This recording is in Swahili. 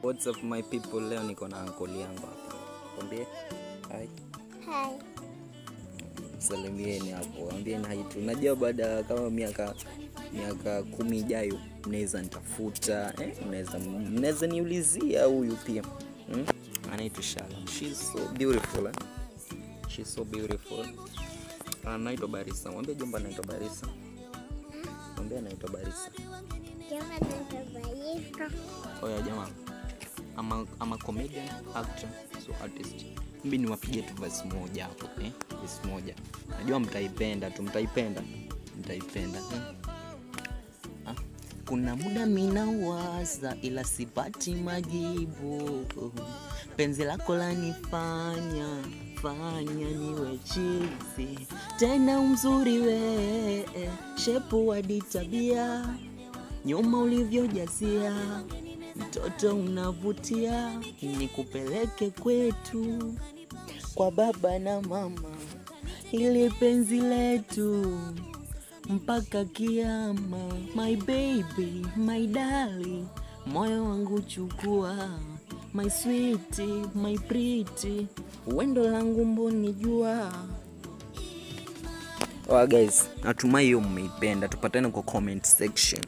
What's up my people, leo niko na uncle yangu hapa. Mwambie hi. Hi. Salimieni hapo. Mwambieni hi tu. Najua baada kama miaka 10 ijayo mnaweza nitafuta, mnaweza niulizia huyu pia. Anaitwa Shalom. She's so beautiful. Eh? She's so beautiful. Anaitwa Barisa. Mwambie jomba anaitwa Barisa. Mwambie anaitwa Barisa. Jomba anaitwa Barisa. Oya jamaa. I'm a comedian, actor, so artist. Mimi niwapige tu verse moja hapo, verse moja. Najua mtaipenda tu, mtaipenda. Mtaipenda. Kuna muda minawaza ila sipati majibu. Penzi lako lanifanya fanya niwe chizi. Tena mzuri we, shepu hadi tabia, nyuma ulivyojazia, mtoto unavutia, nikupeleke kwetu kwa baba na mama, ili penzi letu mpaka kiama. My baby, my darling, moyo wangu chukua, my sweetie, my pretty, wendo langu mboni jua. Oh guys, natumai hiyo mmeipenda. Tupatane kwa comment section.